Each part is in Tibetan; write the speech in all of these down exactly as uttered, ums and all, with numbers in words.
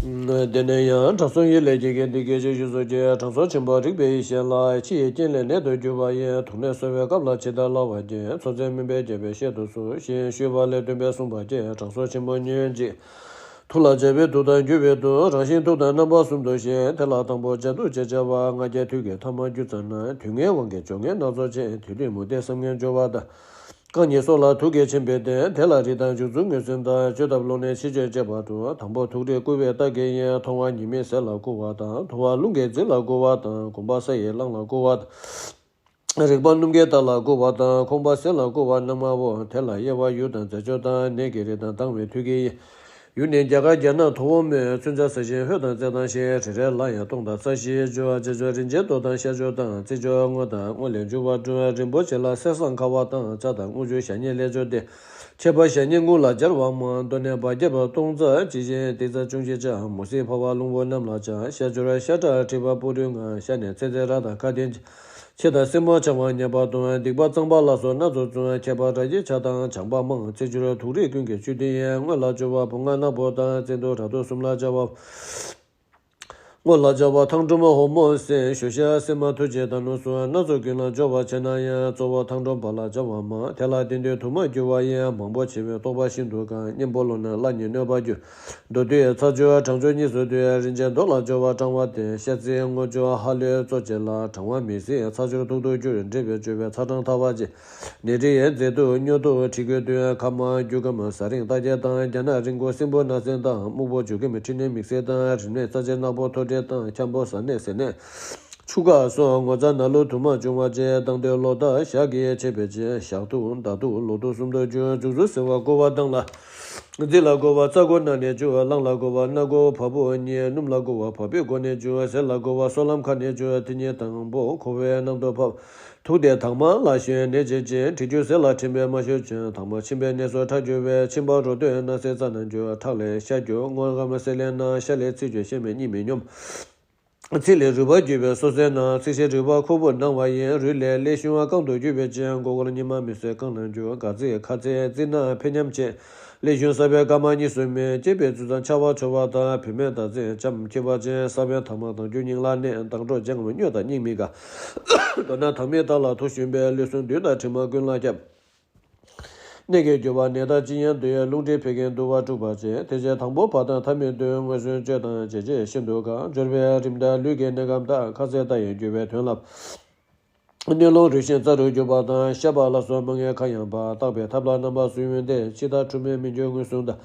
དེ་ནས་ཡང་དྲང་སྲོང་ཡིད་ལས་སྐྱེས་ཀྱིས་འདི་སྐད་ཅེས་ཞུས་སོ། ཀྱེ་དྲང་སྲོང་ཆེན་པོ་རིག་པའི་ཡེ་ཤེས་ལ། ཕྱི་ཡི་རྐྱེན་ལས་ནད་དུ་གྱུར་པ་ཡི། དུག་ནད་གསོ་བའི་སྐབས་ལ་ཇི་ལྟར་སླ་བར་བགྱི། ཚོད་བསྲེ་སྨན་པས་བརྒྱབ་པས་བཤད་དུ་གསོལ་ཞེས་ཞུས་པ་ལས་སྟོན་པས་གསུངས་པ་ཀྱེ་དྲང་སྲོང་ཆེན་པོ་ཉོན་ཅིག་ཐུགས་ལ་བྱ་བའི་དུག་དང་རྒྱུ་བའི་དུག་རང་བཞིན་དུག་དང་རྣམ་པ་གསུམ་དུ་ཤེས། དེ་ལ་དང་པོ་བྱ་དུག་ཅེས་བྱ་བ། ང་རྒྱལ་དུག་གི་ཐ་མ་རྒྱུ་ཙམ་ན། དུག་ལྔའི་དབང་གིས་སྦྱོར་ངན་སྣ་ཚོགས་བྱེད། དུག་ལྡན་མུ་སྟེགས་བསམ་ངན་སྦྱོར་བ་དང་། རྐང་གཉིས་སོགས་ལ་དུག་གིས་ཆེན་པོའི་སྟེང་། དེ་ལ་རིགས་དང་འཇུག་ཚུལ་ངོས་ཟིན་དང་། བཅོས་ཐབས་སློང་ནས་ཕྱིར་བཅོས་བྱེད་པ་དང་། དང་པོ་དུག་རིགས་བསྐུ་བའི་རྟ་སྐད་ཡིན། མཐོང་བ་ཉི་མའི་ཟེར་ལ་བསྐུ་བ་དང་། དུ་བ་རླུང་གི་རྫིང་ལ་བསྐུ་བ་དང་། གོམ་པ་ས་ཡི་རླངས་ལ་བསྐུ་བ་དང་། རེག་པ་སྣུམ་གྱི་རྟ་ལ་བསྐུ་བ་དང་། ཁོང་པ་ཟེར་ལ་བསྐུ་བ་རྣམ་ལྔ་བོ། དེ་ལ་དབྱེ་བ་ཡུལ་དང་རྫས་སྦྱོར་དང་། ནད་ཀྱི་རིགས་དང་ལྡང་བའི་དུས་ཀྱི། ཡུལ་ནི་རྒྱ་གར་རྒྱ་ནག་དོ་ཝོ་མོན། ཚོན་ཚ་ས་ཞིང་ཧོད་དང་རྩེ་ཐང་ཞིང་། རེ་རེ་ལ་ཡང་སྟོང་དང་རྩ་བཞི་སྦྱོར། རྗེས་སྦྱོར་རིན་ཆེན་རྡོ་དང་ཤ་སྦྱོར་དང་། རྩི་སྦྱོར་དངུལ་དང་དངུལ་ལས་འབྱུང་བ་བསྐྲུན། རིན་པོ་ཆེ་ལ་གསེར་སྲང་ཁ་བ་དང་། ལྕགས་དང་དངུལ་ཆུ་ཞག་ཉིས་ལས་སྦྱོར་ཏེ། ཁྱད་པར་ཞག་ཉིས་དངུལ་ལ་སྦྱར་བ་མང་། དོ་ནས་བ་རྒྱབ་སྟོང་རྩ་གཅིག་བཞིན། ཏི་རྩ་ཅུང་ཞིག་བཅའ། མུ་ཟེའི་ཕ་བ་རླུང་བུ་གནམ་ལ་བཅའ། ཤ་སྦྱོར་ཤ་ཁྲག་མཁྲིས་པ་སྤུ་རིས་ལྔ། ཤ་ནས་ཚེ་ཚེ་ར་དང་ཁ་ལྡན་ཅིག་ཕྱེ་དང་སེན་མོ་ཆང་བ་ཉ་པ་དང་། སྡིག་པ་གཙང་པ་ལ་སོགས་སྣ་ཚོགས་བཙུན། ཁྱད་པར་དགྲ་བགེགས་ཆགས་དང་ཆང་པ་མང་། རྩི་སྦྱོར་དུག་རིགས་ཀུན་གྱི་བཅུད་དེ་ཡིན། དངུལ་ལ་སྦྱོར་བ་བུང་བ་ནག་པོ་དང་། བཙན་དུག་དྲག་དུག་གསུམ་ལ་སྦྱར་བ། དངུལ་ལ་སྦྱར་བ་ཐང་ཀྲུམ་ཧོར་མོ་སྲིན། ཞུ་ཤ་སེན་མ་ཐུག་ཅེས་དང་ནུ་སོགས། སྣ་ཚོགས་ཀུན་ལ་སྦྱོར་བར་བྱེད་ན་ཡང་། གཙོ་བོ་ཐང་ཀྲུམ་བ་ལ་སྦྱར་བ་མང་། དེ་ལ་བརྟེན་དུས་དུག་མར་འགྱུར་བ་ཡིན། མང་པོ་བྱེད་པའི་རྟོག་པ་ཤིན་ཏུ་དཀར། གཉེན་པོ་ལོ་ན་བླ་ཉེ་གནོད་པར་འགྱུར། མདོར་བསྡུས་ཚ་སྦྱོར་གྲང་སྦྱོར་གཉིས་སུ་འདུས། རིན་ཆེན་རྡོ་ལ་སྦྱོར་བ་གྲང་བ་སྟེ། ཤ་རྩི་དངུལ་སྦྱོར་ཧ་ལོའི་གཙོ་བྱས་ལ། གྲང་བ་མི་བཟད་ཚ་སྦྱོར་དུག་ཏུ་འགྱུར། འདྲེས་པས་བཅོས་པའི་ཚ་གྲང་ཐར་བར་བྱེད། ནད་རིགས་མཛེ་དུག་སྨྱོ་དུག་མཁྲིས་ཀྱི་གདོན། ཁ་མང་རྒྱུ་སྐམ་ཟ་རིང་རྟ་རྒྱལ་དང་། རྒྱ་ནག་རིན་གོང་སྲིན་པོ་ནག་སྲིན་དང་། སྨུག་པོ་རྒྱུ་སྐམ་ཁྲི་ནས་མིག་སེར་དང་། རིམས་ནད་རྩ་ཆེན་ནག་པོ་ཐོ་འདྲེ་དང་། འཁྱམ་པོ་ཟ་ནད་ཟེར་ནད། ཆུ་ཁ་སོགས་ངོ་ཚ་ན་ལུ་དུ་མ་བྱུང་བ་བཅས། སྡང་འདོད་ལོག་ལྟ་ཞག་གིས་ཆད་པའི་ཕྱིར། ཞག་དུག་ཟླ་དུག་ལོ་དུག་གསུམ་དུ་འགྱུར། འཇུག་ཚུལ་ཟེར་བ་བསྐུ་བ་དང་ལ། རྫི་ལ་བསྐུ་བ་རྩ་སྒོ་ན་ནས་འཇུག་གླང་ལ་བསྐུ་བ་སྣ་སྒོ་བ་སྤུ་གཉིས། སྣུམ་ལ་བསྐུ་བ་བ་སྤུའི་སྒོ་ནས་འཇུག་ཟས་ལ་བསྐུ་བ་སོ་ལམ་ཁ་ནས་འཇུག་དེ་གཉིས་དང་པོ་ཁོ་བོའི་ནང་དུ་བབས། དུག་དེ་དྭངས་མ་ལ་ཞོན་ནད་བྱེད་ཅིང་། དྲི་ཆུ་ཟས་ལ་ཕྲེང་བའི་མ་ཞོན་ཅིང་། དྭངས་མ་མཆིན་པའི་ནད་སོགས་ཁྲག་རྒྱུ་བས། མཆིན་པ་རོ་སྟོད་སྣ་ཚེ་རྩ་ན་འཇུག་ཁྲག་ལས་ཤ་རྒྱུ་སྔོ་སྐམ་སེར་ལས་ན། ཤ་ལས་ཚིལ་རྒྱུ་ཤ་མེད་གཉིད་མི་སྙོམས། ཚིལ་ལས་རུས་པ་རྒྱུ་བས་སོ་སོའི་ནང་། ཚིལ་ཞིང་རུས་པ་ཁུ་བུར་སྣང་བ་ཡིན། རུས་ལས་ཀླད་ཤུན་རྐང་དུ་རྒྱུ་བའི་ཕྱིར། མགོ་སྐོར་གཉིད་མ་མི་སོས་རྐང་ན་འཇུག་སྒ་རྩི་ཁ་ཚིལ་རྩི་སྣ་ཕེ་ཉམས་ཆེ། ཀླད་ཤུན་ས་བོན་སྐར་མ་གཉིས་སུ་མེད། སྐྱེས་པའི་ཚུལ་དང་འཆར་བ་འཆོར་བ་དང་། བུད་མེད་ཟླ་མཚན་ལྕམ་འཁྱིལ་བ་ཅན། ས་བོན་དྭངས་མ་དང་རྒྱུ་སྙིང་ལ་གནས། མདངས་སྒྲོ་འཇམ་སྨྱོ་དང་སྙིང་མི་དགའ། མདོར་ན་དྭངས་མའི་རྟ་ལ་དུག་ཞོན་པས། ལུས་ཟུངས་མདུན་དང་གྲིབ་མ་ཀུན་ལ་སྐྱབས། ནད་ཀྱིས་གྱུར་པ་ནད་རྟགས་ཅི་ཡང་འདུས། རླུང་མཁྲིས་ཕལ་སྐད་འདུ་བ་དཀྲུགས་པར་བྱེད། དེ་ཕྱིར་དང་པོ་བ་དང་ཐ་མའི་དུས། མངོན་སུམ་བཅོས་དང་བྱས་རྗེས་ཤིན་ཏུ་དཀའ། སྦྱོར་བའི་རིམས་དང་ལུས་ཀྱི་ནད་ཁམས་དག་ཁ་ཟས་རྟ་ཡིས་རྒྱུ་བའི་དོན་ལ། སྣོད་རླུང་རུས་ཤིང་རྩ་རུ་གྱུར་པ་དང་། ཤ་པགས་ལ་སོགས་མ་ངན་ཁ་ཡང་བབས། བརྟག་པའི་ཐབས་ལ་རྣམ་པ་གསུམ་ཡོད་དེ། ཕྱི་ལྟར་འཁྲུལ་མེད་མི་འགྱུར་མངོན་སུམ་དང་།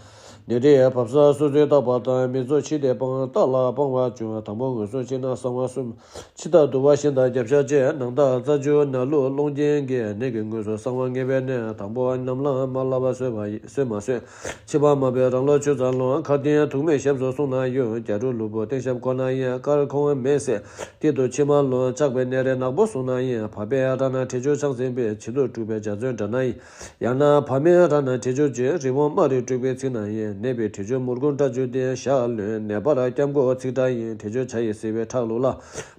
ནད་རིགས་བབས་ས་སོ་སོས་བརྟག་པ་དང་། མི་རྫོགས་ཕྱི་ལྟས་སྤང་། རྟགས་ལ་སྤང་བ་བྱུང་། དང་པོ་མངོན་སུམ་ཕྱི་ནང་གསང་བ་གསུམ། ཕྱི་ལྟར་དུ་བ་ཤིང་དང་རྒྱབ་ཤ་བཅས། ནང་ལྟར་རྩ་རྒྱུ་ན་ལུགས་སློང་རྐྱེན་གྱིས། ནད་ཀྱི་མངོན་སུམ་གསང་བ་ངེས་པའི་གནད། དང་པོ་ནམ་ལངས་མ་ལངས་པ་སོས་པ་ཡིན། སོས་མ་སོས། ཕྱི་པ་མ་བབས་རང་ལོ་ཆུ་ཚ་ལོ། ཁ་ཏིང་དུག་མེད་ཞབས་སུ་སོང་ན་ཡོད། རྒྱ་གྲུ་ལུས་པོ་སྟེང་ཞབས་བསྐོར་ན་ཡིན། དཀར་ཁོང་མེད་ཟེར། དེ་དུ་ཕྱི་མ་ལོ། ཆགས་པའི་ནད་རིགས་ནག་པོ་སོང་ན་ཡིན། བབས་པའི་ར་ན་དྲི་ཆུ་ཆང་ཟིན་པས། བྱི་དུག་དཀྲུགས་པའི་འཇའ་ཚོན་འདྲ་ན་ཡིན། ཡང་ན་བབས་མའི་ར་ན་དྲི་ཆུ་བཅུད། རི་བོང་དམར་རིལ་དཀྲུགས་པའི་ཚིགས་ན་ཡིན། ནད་པའི་དྲི་ཆུ་མུར་གུང་སྐྲ་བཅུ་སྟེ། ཞག་ལོན་ནད་པར་སྐྱབས་མགོ་ཚིགས་དྲག་ཡིན། དྲི་ཆུ་བྱ་ཡིས་བསིལ་བའི་ཁྲག་ལུག་ལ།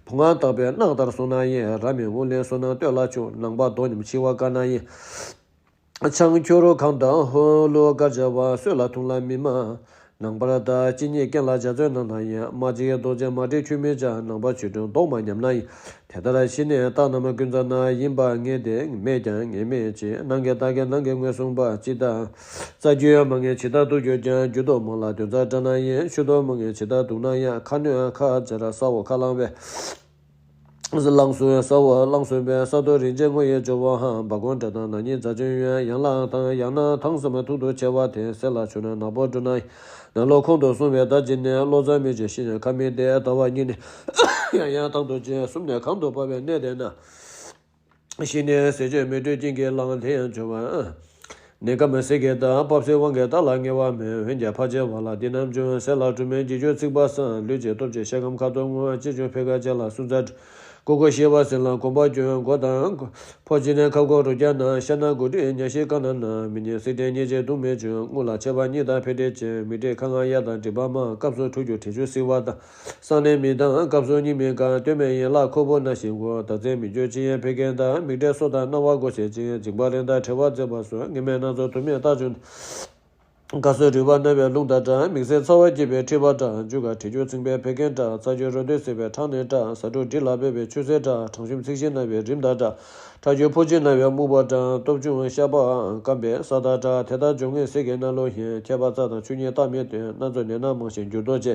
བུང་བ་བཏགས་པའི་རྣག་ལྟར་སོང་ན་ཡིན། ར་མའི་དབུ་ལེན་སོ་ན་སྟོད་ལ་ཆུ། ནང་པ་རྡོ་ཉམས་འཆི་བ་དཀའ་ན་ཡིན། ཆང་ཁྱོ་རུ་ཁམས་དང་ཧོ་ལུ་དཀར་བྱ་བ། སོས་ལ་འཐུང་ལ་མི་སྨྲ། ནང་པར་ད་གཅིན་སྙི་རྐན་ལ་འཇའ་ཚོན་སྣང་ན་ཡིན། རྨ་འབྱེད་རྡོག་ཅན་མ་བྲིས་ཆུ་མི་བྱ། ནང་པ་ཆུ་དྲོན་རྡོག་མ་ཉམས་ན་ཡིན། དེ་ལྟར་ཕྱི་ནས་རྟགས་རྣམས་ཀུན་ཙམ་ན། ཡིན་པ་ངེས་ཏེ་མེད་ཀྱང་ངེས་མེད་ཅེས། ནང་གི་རྟགས་ཀྱིས་ནང་གི་ངོས་བཟུང་བ། ཅི་ལྟར་རྩ་རྒྱུས་མ་ངེས་ཇི་ལྟར་དུག་གྱུར་ཀྱང་། རྒྱུ་དུག་མང་ལ་དོན་རྩ་འདྲ་ན་ཡིན། ཆུ་དུག་མ་ངེས་ཇི་ལྟར་དུག་ན་ཡང་། ཁ་སྣོད་ཁ་སྦྱར་ས་འོག་ཁ་རླངས་པས། རླངས་སུ་ས་འོག་རླངས་སུ་བས། ས་རྡོ་རིན་ཆེན་དངུལ་ཡི་ཇོ་བོ་འམ། སྦ་ཀོང་འདྲ་དང་ནག་ཉིལ་རྫ་ཆུ་ཡོན། ཡང་ལ་དང་ཡང་ན་ཐང་ཟེར་མ་ཐུག་ཏུ་ཆེ་བ་དེ། ཟས་ལ་བྱུགས་ན་ནག་པོ་འགྲོ་ན། ནང་ལོགས་ཁོང་དུ་སོང་བའི་ཟླ་གཅིག་ནས། བློ་རྩ་མི་བྱེད་ཤི་ནས་ཁ་མི་བདེ། ཟླ་བ་གཉིས་ནས་ཡང་ཡང་ཐང་དུ་བྱེད། གསུམ་ནས་གང་དུ་བབས་པའི་གནས་དེ་ན། ཤི་ནས་ཟས་སྤྱོད་མི་འཕྲོད་རྐྱེན་གྱིས་ལངས། དེ་ཡང་བྱུང་བ། ནད་སྐམ་ཟས་ཀྱི་རྟགས། བབས་སའི་དབང་གིས་རྟགས་ལ་ངེས་པ་མེད། འོན་ཀྱང་ཕལ་ཆེ་བ་ལ་འདི་རྣམས་འབྱུང་། ཟས་ལ་འཁྲུལ་མེད་འགྱེལ་འགྱུར་ཚིག་པ་སང་། ལུས་ཀྱི་སྟོབས་ཀྱིས་ཤ་སྐམ་ཁ་དོག་སྔོ། ལྕེ་ཆུང་ཕེ་ཁ་ཅན་ལ་སུན་ཙ། ཀུ་ཀུ་ཤི་བ་ཟིན་ལ་གོམ་པ་སྐྱོན། མགོ་དང་ཕོ་ཅི་ནས་ཁ་ཁོག་རུ་རྒྱ་ན། ཤ་ན་དགུ་དྲི་ཉ་ཤི་ཀ་ན་ན། མི་ཉན་སྲིད་དེ་ཉེས་བྱས་སྡུག་མེད་བྱུང་། རྔུལ་ལ་མཆེ་བ་གཉིས་དང་ཕེ་སྤྲེལ་ཅན། མིག་འབྲས་ཁ་ང་གཡའ་དང་འགྲིག་པ་མང་། སྐབས་སུ་འཁྲུ་རྒྱུ་དྲི་ཆུ་བསིལ་བ་དང་། སང་ནས་མི་དང་སྐབས་སུ་སྙིང་མི་དཀར། སྟོད་སྨད་ཡན་ལག་ཁུ་བུར་སྣ་ཞིང་གོ། ཟླ་མཚན་མི་འགྱུར་ཅི་ཡང་ཕེ་ཁན་དང་། མིག་འབྲས་སོ་དང་རྣ་བ་སྒོ་ཕྱེ་ཅིང་། འཇིགས་པ་རེ་དང་བྲེལ་བ་མཛད་པ་སོགས། ངེས་མེད་སྣ་ཚོགས་དུག་མེད་རྟགས་བྱུང་། དགའ་བསུ་རུས་པ་རྣམ་པའི་རླུང་དང་འདྲ། མིག་སེར་ཚ་བ་སྐྱེད་པའི་མཁྲིས་པ་འདྲ། རྒྱུ་སྐར་དྲི་ཆབ་ཚིམ་པའི་བད་ཀན་འདྲ། རྩ་རྒྱུས་རོ་སྟོད་སྲེད་པའི་ཁྲག་ནད་འདྲ། ཟ་འཕྲུག་འབྲི་ལ་འབེབས་པའི་ཆུ་སེར་འདྲ། གྲང་ཤུམ་ཚིགས་ཤིང་ན་བའི་རིམས་དང་འདྲ། ཁྲག་རྒྱུན་ཕོ་རྒྱུད་ན་བའི་སྨུག་པ་འདྲ། སྟོབས་ཆུང་ཤ་པགས་སྐམ་པའི་ས་དང་འདྲ། དེ་ལྟར་འབྱུང་ངན་ཟིལ་གྱིས་གནག་ལུག་བཞིན། ཁྱད་པར་རྩ་དང་ཆུ་གཉིས་རྟགས་མི་སྟོན། སྣ་ཚོགས་ནད་རྣམས་མང་ཞིང་འགྱུར་ལྡོག་ཆེ།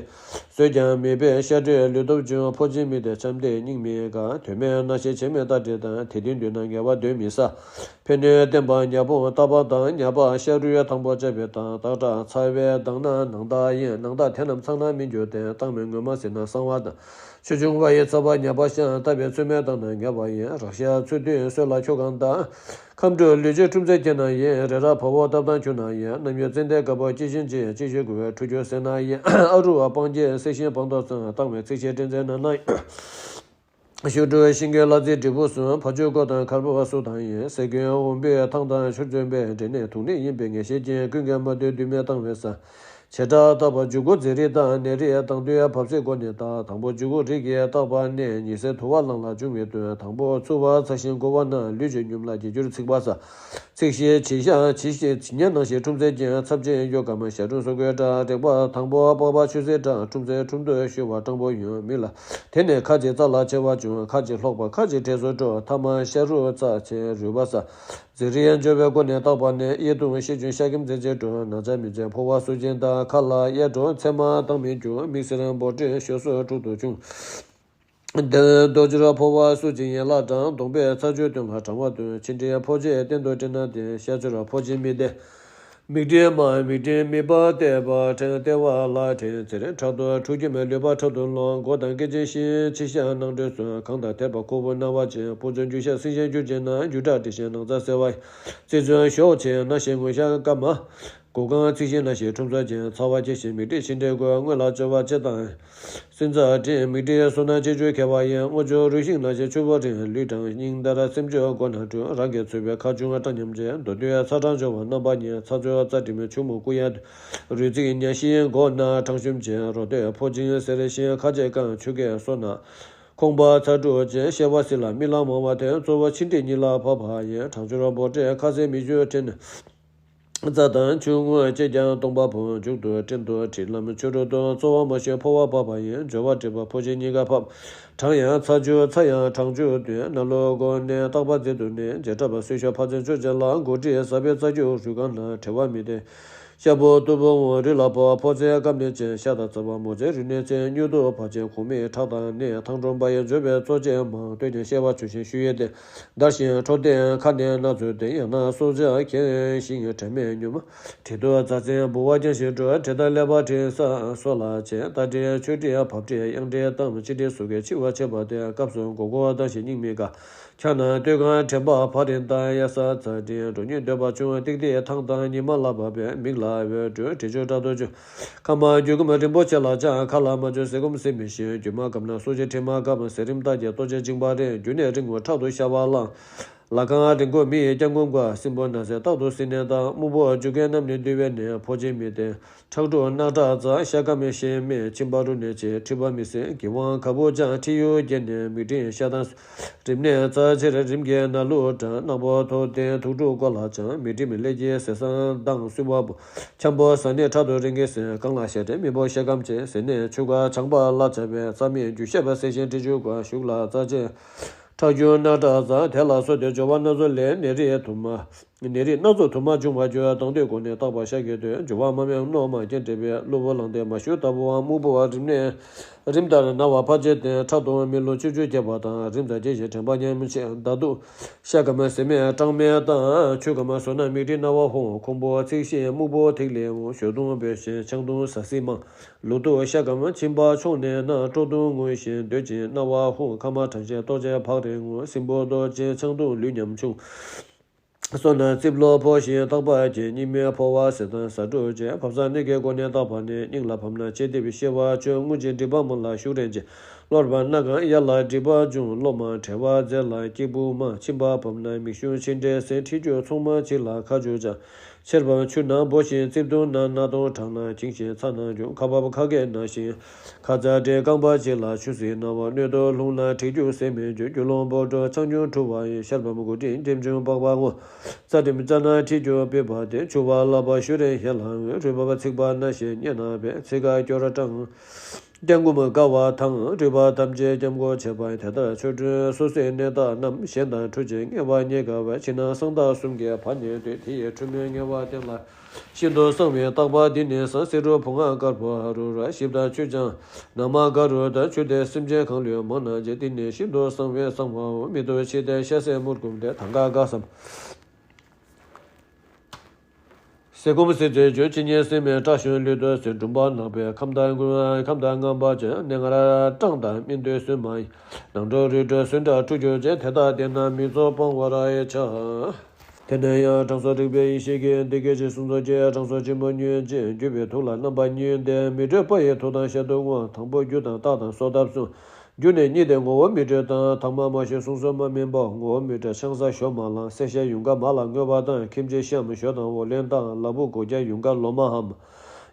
བཟོད་ཀྱང་མི་ཕན་ཤ་དྲོད་ལུས་སྟོབས་ཆུང་། ཕོ་རྒྱུད་མི་བདེ་ཆམ་བདེ་སྙིང་མི་དགའ། དོན་མེད་སྣང་ཤས་ཆེ་མེད་ལྟ་འདྲེ་དང་། དེ་དུས་མདུན་ན་ངལ་བ་གདོན་མི་ཟ། ཕན་གནོད་བསྟན་པ་ཉ་སྤོང་རྟག་པ་དང་། ཉ་པགས་ཤ་རུས་དང་པོ་བཅད་པའི་དང་། སྟག་སྐྲག་ཚ་བའི་དང་ན་ནང་རྟགས་ཡིན། ནང་རྟགས་དེ་རྣམས་ཚང་ན་མི་འགྱུར་ཏེ། རྟགས་མེད་ངོས་མ་ཟིན་ན་གསང་བ་དང་། ཆུ་ཆུང་བ་ཡི་ཚ་བ་ཉ་པགས་ཤ། ལྟ་བའི་ཚོད་མེད་དང་ན་ངལ་བ་ཡིན། རགས་ཤ་ཚུལ་མཐུན་སོས་ལ་ཁྱུག་གང་དང་། ཁམས་འཁྲུགས་ལུས་ལྕི་ཁྲུམས་ཚད་སྐྱེ་ན་ཡིན། རེ་རག་བ་བོ་སྟབས་དང་འཁྱུག་ན་ཡིན། རྣམ་གཡོ་ཙན་དན་དཀར་པོ་སྐྱེ་ཤིང་ཅན། ཅི་ཞིག་དགུ་བའི་ཁྲུ་ཆུ་ཟེར་ན་ཡིན། ཨ་རུ་བ་སྤང་སྐྱེས་སྲེག་ཤིང་བང་མདོག་ཚང་། རྟགས་མེད་ཚིགས་ཤིང་སྤྲིན་ཚད་ན་ན་ཡིན། ཤུ་དྲུག་ཤིང་ཀུན་ལ་རྩི་འབྲས་བུ་གསུམ། ཕ་ཆུ་ཀོ་དང་ཁར་བུ་བ་སུ་དང་ཡིན། ཟས་ཀུན་འོམ་བུས་ཐང་དང་ཆུར་བཙོས་པའི། འབྲས་ནད་དུག་ནད་ཡིན་པས་ངེས་ཤེས་ཅན། ཀུན་གྱིས་མ་ཐུལ་དུས་མེད་བཏང་བས་ཟ། བྱེ་བྲག་བརྟག་པ་འཇུག་སྒོ་རྫས་རིགས་དང་། ནད་རིགས་བཏང་དུས་བབས་ཚད་སྒོ་ནས་བརྟག་དང་པོ་འཇུག་སྒོ་རིགས་ཀྱིས་བརྟག་པ་ནི། ཉི་ཟེར་དུ་བ་རླངས་ལ་འབྱུང་བའི་དོན། དང་པོ་ཚུ་བ་ཚ་ཞིང་གོ་བ་ན། ལུས་ཀྱི་སྙོམས་ལ་རྒྱས་འགྱུར་ཚིག་པ་ཟ། ཚིགས་ཤིང་བྱི་ཤ་བྱི་ཤིང་བྱི་ཉ་ནང་བཞིན་ཁྲུམས་ཚད་ཅན། ཚབས་ཆེན་གཡོ་སྐམ་ཞ་ཁྲུམས་སོ་གོས་འདྲ། རེག་པ་དང་པོ་པགས་པ་ཆུ་སེར་འདྲ། ཁྲུམས་ཚད་ཁྲུམས་དུས་ཤུ་བ་སྤྲང་པོ་ཡོང་མི་ལ། དེ་ནས་ཁ་ཅིག་རྩ་ལ་མཆེ་བ་བྱུང་། ཁ་ཅིག་ལྷོག་པ་ཁ་ཅིག་དྲེག་སོ་འགྲོ། ཐ་མ་ཤ་རུས་རྩ་ཆེན་རུས་པ་ཟ། རྫས་རིགས་འཇོམས་པའི་སྒོ་ནས་བརྟག་པ་ནི། གཡས་བརྡུངས་ཤེད་ཆུང་ཤ་སྐམ་རྫས་ཆེན་འགྲོ། ན་ཚ་མི་བྱེད་ཕོ་བ་སུ་ཅན་དང་། ཁ་ལ་གཡས་འགྲོ་མཚན་མ་བཏང་མི་འགྱུར། མིག་སེར་འབོར་འདྲེན་ཞོ་སོ་དྲུག་ཏུ་འབྱུང་། དོ་ཅོར་ཕོ་བ་སུ་ཅན་ཡན་ལག་དྲང་། གདོང་པའི་ཚ་ཆུ་སྟོན་ལ་གྲང་བ་སྟོན། མཆིན་དྲི་ཕོ་ཆེ་སྟེང་དུ་དྲི་ན་བདེ། ཤ་ཆུར་ཕོ་ཆེ་མི་བདེ། མིག་དྲི་མ་མིག་དྲི་མིད་པ་ལྟེ་བ་ཕྲན་ལྟེ་བ་ལ་ཕྲན་ཚེར། ཕྲག་དོག་ཁྲུ་གྱུར་མའི་ལུས་པ་ཁྲག་ཏུ་ལོག། མགོ་དང་སྐེ་ཅན་ཤིང་མཆིལ་ཤ་ནང་དྲོད་སོན། གངས་དང་ཐལ་བ་ཁུར་བུ་ན་བ་ཅན། སྤུ་མཚོན་རྒྱུ་ཤ་སྲིན་ཤ་རྒྱུ་ཅན་ན། རྒྱུ་སྐྲག་དྲི་ཤིང་ནང་རྩ་སེར་བ། རྩི་མཚོན་ཞོག་ཆེ་ན་ཤིང་ངོ་ཤ་སྐམ་མ། གོ་གང་ཚིགས་ཤིང་ན་ཤིང་ཁྲུམས་ཚད་ཅན། ཚ་བ་སྐྱེ་ཤིང་མིག་དྲི་མཆིན་དྲི་ཀོ། སྔོན་ལ་སྐྱོ་བ་ལྕེ་དང་། སྲིན་རྩ་དྲི་མིག་དྲི་སོ་ན་ལྕེ་ཆུ་ཁེ་བ་ཡིན། སྔོ་ཆུ་རུས་ཤིང་ན་ཤིང་ཆུ་བོ་རིང་། ལུས་དྲང་སྙིང་འདར་སེམས་སྐྱོ་མགོ་ན་འཁྲུ། རང་གིས་ཚུད་པའི་ཁ་ཆུང་སྐྲག་ཉམས་ཆེ། མདོར་བསྡུས་ཚ་གྲང་སྦྱོར་བ་རྣམ་པ་གཉིས། ཚ་ཚོད་རྩ་དྲི་མའི་ཆུ་མོ་ཀུ་ཡ། རུས་ཚིགས་ཉ་ཤིང་མགོ་ན་གྲང་ཤུམ་ཅན། རོ་སྟོད་ཕོ་ཆེན་སེར་ཤིང་ཁ་ལྕེ་སྐམ་ཆུ་སྐྱེས་སོ་ན། ཁོང་པ་ཚ་དྲོད་ཅན། བཤལ་བ་སྲིད་ལ་རྨི་ལམ་མང་བ་དེ། གཙོ་བོ་མཆིན་དྲི་གཉིས་ལ་བབ་པ་ཡིན། གྲང་སྦྱོར་འབོར་འདྲེན་ཁ་ཟས་མི་འཇུ་དྲན། རྩ་དང་ཆུ་དངོས་བཅད་ཀྱང་སྟོང་པ་བུ། མཇུག་ཏུ་སྤྲིན་དུ་དྲི་ལམ་ཆུ་རུད་དུ། གཙོ་བོ་མ་ཞུ་ཕོ་བ་བབས་པ་ཡིན། སྦྱོར་བ་འགྲིབ་པ་ཕོ་ཆེན་གཉིས་ཀ་ཕབ། གྲང་ཡང་ཚ་འཇུ་ཚ་ཡང་གྲང་འཇུ་སྟོན། ན་ལུ་གོ་ནས་རྟག་པ་མཛེས་སྡུག་ནས། བྱེ་བྲག་པ་སུས་ཤོག་ཕ་ཚན་ཆོས་ཅན་ལ། མགོ་དྲི་ཟ་བའི་རྩ་རྒྱུ་རུས་གང་ན། གྲེ་བ་མི་བདེ། ཤ་པོ་ཏུ་པོ་འོང་རུས་ལ་ཕོ། ཕོ་ཚན་སྐམ་ནས་ཅན། ཤ་དང་རྩ་བ་མོ་ཚན་རུས་ནས་ཅན། མྱུར་དུ་བབས་ཅན་ཁོང་མིག་ཁྲག་དང་ནི། ཐང་ཀྲོང་པ་ཡི་འཇོམས་པའི་གཙོ་ཅན་མང་། སྟོད་ཀྱང་བཤལ་བ་ཆུ་ཤིང་ཤུ་ཡི་སྟེ། འདར་ཞིང་འཕྲོ་ལྡན་ཁ་ནས་སྣ་ཚོགས་ལྡན། ཡང་ན་སྲོག་ཆགས་ཁེངས་ཤིང་དྲན་མེད་མྱུར་མ། དྲི་དུ་རྫ་ཚན་ལྦུ་བ་རྐྱང་ཞིང་འགྲོ། དྲི་དང་ཀླད་པ་དྲི་ས་སོ་ལ་ཆེ། རྟ་དྲི་ཆུ་དྲི་བབས་དྲི་གཡང་དྲི་གཏམ། མཆིན་དྲི་གཟུགས་ཀྱི་འཆི་བ་ཆེ་བ་སྟེ། སྐབས་སུ་མགོ་སྐོར་ལྡང་ཞིང་སྙིང་མི་དགའ། ཁྱག་ན་སྟོད་གང་དྲན་པ་ཕ་རིང་དང་། གཡའ་ས་ཚ་དྲི་འགྲོ་སྙིང་འདོད་པ་ཆུང་། ཏིག་ཏིག་ཐང་དང་ཉི་མ་ལ་བབས་པས། མིག་ལ་འོད་འཕྲོས་དྲི་ཆུ་དྲག་ཏུ་འབྱུང་། ཁ་མ་རྒྱུ་སྐམ་རིང་པོ་ཆེ་ལ་ཆགས། ཁ་ལ་མ་འབྱུང་ཟས་སྐོམ་ཟིན་མི་ཤེས། རྒྱུ་མ་སྐམ་ན་སྲོག་གཅོད་དྲི་མ་སྐམ། ཟས་རིམས་རྟགས་ཀྱི་ལྟོ་ཆས་བཅིངས་པ་རེད། རྒྱུ་ནད་རིང་པོ་ཕྲག་ཏུ་ཤ་བ་ལངས། ལ་ཁང་རིང་པོ་མི་ཡི་སྐྱབས་མགོན་དགའ། སྲིན་པོ་ན་ཟས་རྟག་ཏུ་སྲིད་ནད་དང་། སྨུག་པོ་རྒྱུ་སྐེམ་རྣམས་ནི་འདུས་པའི་ནད། ཕོ་ཆེན་མི་བདེ། ཁྲག་འཁྲུགས་རྣག་ཁྲག་རྩ། ཤ་སྐམ་ཤེད་མེད་མཆིན་པ་རུ་ནད་ཆེ། མཁྲིས་པ་མི་སྲིན་གི་ཝང་ཁ་བུ་ཅང་མཁྲིས་ཡུར་རྒྱས་ནས་མིག་སྤྲིན་ཤ་དང་། རིམས་ནད་རྩ་ཆེར་རིམས་ཀྱི་ན་ལུགས་དྲག། རྣག་པོ་ཐོར་ལྡན་དུག་སྦྲུལ་ཀོ་ལ་ཆང་། མིག་སྤྲིན་མི་ལེགས་ཀྱི་ཟས་བཟང་དང་སུན་པ་བུ། འཁྱམ་པོ་ཟ་ནས་ཕྲག་དོག་རིང་གི་ཟས། གང་ལ་ཤ་དྲི་མི་ཕོ་ཤ་སྐམ་ཆེ། ཟས་ནས་ཆུ་ཁ་ཆང་པ་ལ་ཆགས་པའི་རྩ་མི་རྒྱུ་ཤ་པ་ཟས་ཤིང་དྲི་ཆུ་ཁ་ཞུགས་ལ་རྩ་ཆེ། ཁྲག་རྒྱུ་རྣག་ཁྲག་རྩ་དེ་ལ་སོགས་ཏེ་སྦྱོར་བ་སྣ་ཚོགས་ལས། ནད་རིགས་དུ་མ། ནད་རིགས་སྣ་ཚོགས་དུ་མ་འབྱུང་བར་འགྱུར། དང་དུས་སྒོ་ནས་བརྟག་པ་ཤ་གི་དོན། སྦྱོར་བ་མ་སྨིན་རྣོ་མང་རྐྱེན་འབྲེལ་བས། གློ་བུར་ལངས་ཏེ་མ་ཞུ་ལྟ་བུའམ། སྨུག་པོ་བ་རིམས་ནད་རིམས་ལྟར་ན་བ་ཕལ་ཆེར་བསྟེན། ཁྲག་འཐུང་མི་ལུས་ཆུ་ཆུ་རྒྱས་པ་དང་། རིམས་དང་རྒྱས་ཤིང་དྲན་པ་ཉམས་ཆེ། ཟླ་དུག་ཤ་སྐམ་ཟས་མེད་གྲང་མེད་དང་། ཆུ་སྐམ་སོ་ན་མིག་སྤྲིན་རྣ་བ་ཧོང་། ཁོང་པོ་ཚིགས་ཤིང་སྨུག་པོ་ཐིག་ལེ་འོང་། ཞོ་དུང་འབོད་ཤིང་ཆང་དུང་ཟ་སྲིད་མང་། ལུག་དུག་ཤ་སྐམ་མཆིན་པ་མཆོང་ནས་ན། སྤྲོ་བསྡུ་ངུ་ཞིང་འདོད་ཅིང་རྣ་བ་ཧོང་། ཁ་མ་གྲང་ཞིང་ལྟོ་ཆས་བག་རེ་ངུ། སྲིན་པོ་ལྟོ་ཆེན་ཆང་དུང་ལུས་ཉམས་ཆུང་། སོ་ན་རྩིབ་ལོགས་ཕོ་ཞིང་ཐག་པ་གྱེས། གཉིད་མེད་ཕོ་བ་ཟས་དང་ཟ་འཕྲུག་བྱེད། བབས་ས་ནད་ཀྱི་སྒོ་ནས་བརྟག་པ་ནི། སྙིང་ལ་བབས་ན་ལྕེ་ལྡིར་ཤི་བ་སྐྱོ། རྔུལ་གྱི་མགྲིན་པ་མང་ལ་ཤུགས་རན་ཅིང་། གློ་བར་སྣ་གང་གཡའ་ལ་མགྲིན་པ་འབྱུང་། གློ་མང་གྲེ་བ་རྩེ་ལ་སྐྱིགས་བུ་མང་། མཆིན་པ་བབས་ན་མིག་ཞུ་མཆིན་འདྲེས་ཟིན། མཁྲིས་རྒྱུ་མཚུངས་མ་མཆིལ་ལ་ཁ་རྒྱུ་ཅན། ཆེར་བབས་ཆུ་ནང་སྦོ་ཞིང་། རྩིབས་བརྡུངས་ན་ན་དོང་དྲག་ན་བཅིངས་ཤིང་ཚ་ན་འབྱུང་། ཁ་འབབ་ཁ་སྐད་ན་ཞིང་ཁ་ཚ་འདྲེ། རྐང་པ་གཅིག་ལ་ཆུ་སྲིན་ན་བ། སྣོད་དུ་ལྷུང་ན་མཁྲིས་རྒྱུ་ཟས་མི་འཇུ། རྒྱུ་ལོང་སྦོ་འགྲོ་ཆང་འབྱུང་འཁྲུ་བ་ཡིན། ཤར་བབས་མགོ་དཀྲིས་འགྲེམས་འབྱུང་པགས་པ་རྔོ། རྩ་འགྲིམ་རྩ་ན་མཁྲིས་རྒྱུ་པེ་བ་སྟེ། ཆུ་བ་ལ་བ་ཤུ་རེ་ཧེ་ལ་འོད། རུས་བབས་ཚིགས་པ་ན་ཞིང་མཉེ་ན་བས། ཚིགས་ཁ་སྐྱོར་སྐྲངས། སྐྱ་འགུམ་དཀའ་བ་དང་། རུས་པ་ཐམས་ཅད་སྐྱབས་མགོ་བྱེད་པ་ཡིན། དེ་ལྟར་ཆོ་འཕྲུལ་སོ་སོའི་གནས་རྟགས་རྣམས། གཞན་དང་འཁྲུལ་ཅིང་ངེས་པ་རྙེད་དཀའ་བས། ཕྱི་ནང་གསང་རྟགས་གསུམ་གྱི་བར་ནས་འདུས། དེ་ཡི་འཁྲུལ་མེད་ངེས་པ་བསྟན་ལ། ཤིན་ཏུ་གསང་བའི་བརྟག་པ་འདི་ནི་གསང་། བསེ་རུ་བུང་བ་དཀར་པོ་ཧ་རུ་ར། ཞིབ་དང་ཆུ་སྦྱངས་ན་མ་དགའ་རུ་ལྟ། ཆུ་དེ་སེམས་ཅན་གང་ལུས་མང་ན་བརྗེ། འདི་ནི་ཤིན་ཏུ་གསང་བའི་གསང་བའོ། མིག་ཏུ་ཕྱེ་སྟེ་ཤ་ཟའི་མུར་གུམ་སྟེ། ཐང་ག་དགའ་བསམ། ཟས་སྐོམ་སེལ་ཚེ་འཇོ། ཇི་སྙེད་སེམས་མེད་སྐྲག་ཤུན་ལུས་དུ་ཟིན། འབྲུམ་པ་ནག་པོའི་ཁམས་དང་ཀུན། ཁམས་དང་རྔམ་པ་ཅན། གནས་ལྔར་སྐྲངས་དང་སྨིན་དུས་སུན་མ་ཡིན། ནང་འགྲོ་རིགས་འགྲོ་སུན་འདྲ་འཁྲུ་གྱུར་ཅིང་། དེ་དག་བསྟེན་ན་མི་ཚོགས་སྤང་བར་བྱ། དེ་ནས་ཡང་དྲང་སྲོང་རིག་པའི་ཡེ་ཤེས་ཀྱིས། འདི་སྐད་ཅེས་གསུངས་སོ། ཅེས་དྲང་སྲོང་ཆེན་པོ་ཉོན་ཅིག་རྒྱུ་བའི་དུག་ལ་རྣམ་པ་གཉིས་ཏེ། མི་འདྲོད་པ་ཡི་དུག་དང་བཤད་དུ་བསྔོ། དང་པོ་རྒྱུ་དང་རྟགས་དང་གསོ་ཐབས་གསུམ། རྒྱུ་ནི་གཉིས་ཏེ་ངོ་བོ་མི་འདྲོད་དང་། དང་མ་མ་ཞུ་གསུང་གསོལ་མ་སྨིན་པ། ངོ་བོ་མི་འདྲོད་ཆང་ས་ཞོ་མ་ལངས། བསད་བཤའ་ཡུངས་ཀ་མ་ལ་བསྔོས་པ་དང་། ཁྱིམ་ཆས་ཤམ་ཞོ་དང་འོ་ལེན་དང་། ལ་ཕུག་སྒོ་རྒྱག་ཡུངས་ཀ་ལོ་མ་འམ།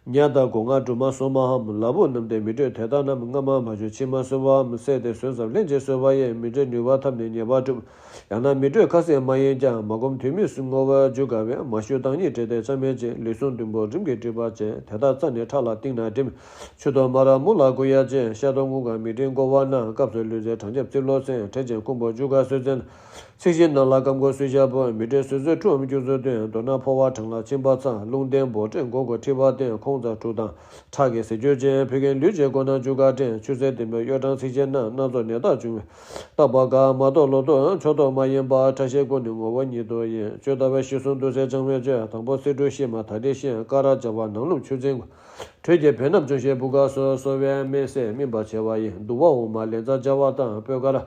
ཉ་དང་སྒོ་ང་འབྲུ་མ་སོ་མ་འམ། ལ་ཕུག་རྣམས་ཏེ་མི་འདྲོད་དེ་དག་རྣམས། སྔ་མ་མ་ཞུ་ཕྱི་མ་གསོལ་བའམ། བསད་དེ་ཟོས་ཙམ་ལྷན་ཅིག་གསོལ་བ་ཡིས། མི་འདྲོད་ནུས་པ་ཐབས་ནི་ཉེས་པ་གྲུབ། ཡང་ན་མི་འདྲོད་ཁ་ཟས་མ་ཡིན་ཀྱང་། མ་སྒོམ་དུས་མིན་བསྔོ་བ་འཇུག་དཀའ་བས། མ་ཞུ་བདག་ཉིད་བྲེལ་ཏེ་ཅང་མེད་ཅིང་། ལུས་ཟུངས་བདུན་པོ་རིམ་གྱིས་སྒྲིབ་པ་ཅན། དེ་དག་རྩ་ནས་ཕྲ་ལ་གཏིང་ན་འགྲིམ། ཆུ་དང་མ་ར་མུ་ལ་ཀུ་ཡ་ཅན། ཤ་དང་རྔུལ་གང་མིག་སྤྲིན་བསྐོར་བ་ན། སྐབས་སུ་ལུས་རྩལ་གྲང་འཁྱག་རྩིབ་ལོགས་ཟིན། དྲན་ཅིང་རྐུན་པོ་རྒྱུ་སྐར་གསོད་འཛིན། ཚིགས་ཞིབ་ནང་ལ་སྐམ་གོ་སུས་བཞག་པོ། མི་འདྲོད་སོ་སོའི་ཁྲུའམ་སྐྱུག་ཚོ་སྟོན། མདོར་ན་ཕོ་བ་གྲང་ལ་ཕྱིན་པ་ཚ། རླུང་ལྡན་འབོ་ཁྲེས་མགོ་གོ་མཁྲིས་པ་བསྟེན། ཁོང་རྩ་འཁྲུ་དང་ཁྲག་གིས་ཟད་གྱུར་ཅན། བུ་རྒན་ལུས་ཀྱི་མགོ་ན་རྒྱུ་སྐར་སྐྲན། ཆུ་སེར་ལྡན་པའི་གཡོ་ཁྲམ་ཚིགས་ཆེན་ན། སྣ་ཚོགས་ནད་རྟགས་བྱུང་བས་བརྟག་པ་དཀའ། མ་གཏོགས་ལོག་རྟོག་ཕྱོགས་གཏོགས་མ་ཡིན་པ། ཁྲག་ཤེད་ཀུན་ནི་ངོ་བོ་ཉིད་དུ་ཡིན། བཅོས་ལྟ་བའི་གཞི་བཟུང་འདུ་བྱེད་ཅང་མེད་བཅོས། དང་པོ་བསེ་འབྲུ་ཤེས་མ་ད་ལྟའི་ཤེས། ཀ་ར་སྦྱར་བ་ནང་ལུམ་ཆུ་འཛིན། དྲོད་ཀྱི་བེ་སྣབས་ཅུང་ཞན་བུ་ག་སོ། གསོ་བའི་སྨན་ཟས་སྨིན་པར་བྱ་བ་ཡིན། བསྡུ་བའོ་མ་ལན་ཚྭ་སྦྱར་བ་དང་། སྤོས་དཀར་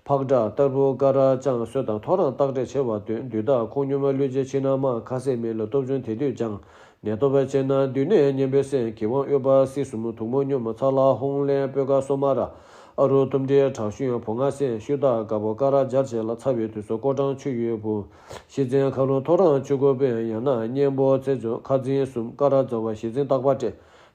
ཕག་དགྲ་ཏར་བུ་ཀ་ར་ཅང་། སོས་དང་ཐོ་རངས་ལྟག་སྤྲད་བྱེ་བ་བདུན། བདུད་བདག་ཁོང་སྙོམས་ལུས་ཀྱི་ཕྱི་ནང་མ། ཁ་ཟས་མེད་ལ་སྟོབས་ཆུང་དེ་དུས་ཀྱང་། ནད་སྟོབས་ཆེ་ན་བདུད་ནད་ཉེན་པའི་སེམས། གི་ཝང་གཡོ་བ་སྲིད་གསུམ་དུག་མོ་སྙོམས། ཚ་ལ་ཧོང་ལེན་སྤོས་དཀར་སོ་མ་ར། ཨ་རུ་ཏུམ་དྲི་དྲག་ཤུན་བོ་ང་སེན། ཤུ་དག་དཀར་པོ་ཀ་ར་སྦྱར་བྱས་ལ། ཚ་བའི་དུས་སུ་ཀོ་གྲང་ཆུ་ཡོས་བུ། ཤི་ཚན་ཁ་ལུ་ཐོ་རངས་ཆུ་ཁོལ་པོན། ཡང་ན་གཉན་པོ་ཚེ་བཙོན་ཁ་འཛིན་གསུམ། ཀ་ར་ཛ་བ་ཞི་འཛིན་རྟག་པ་སྤྲད།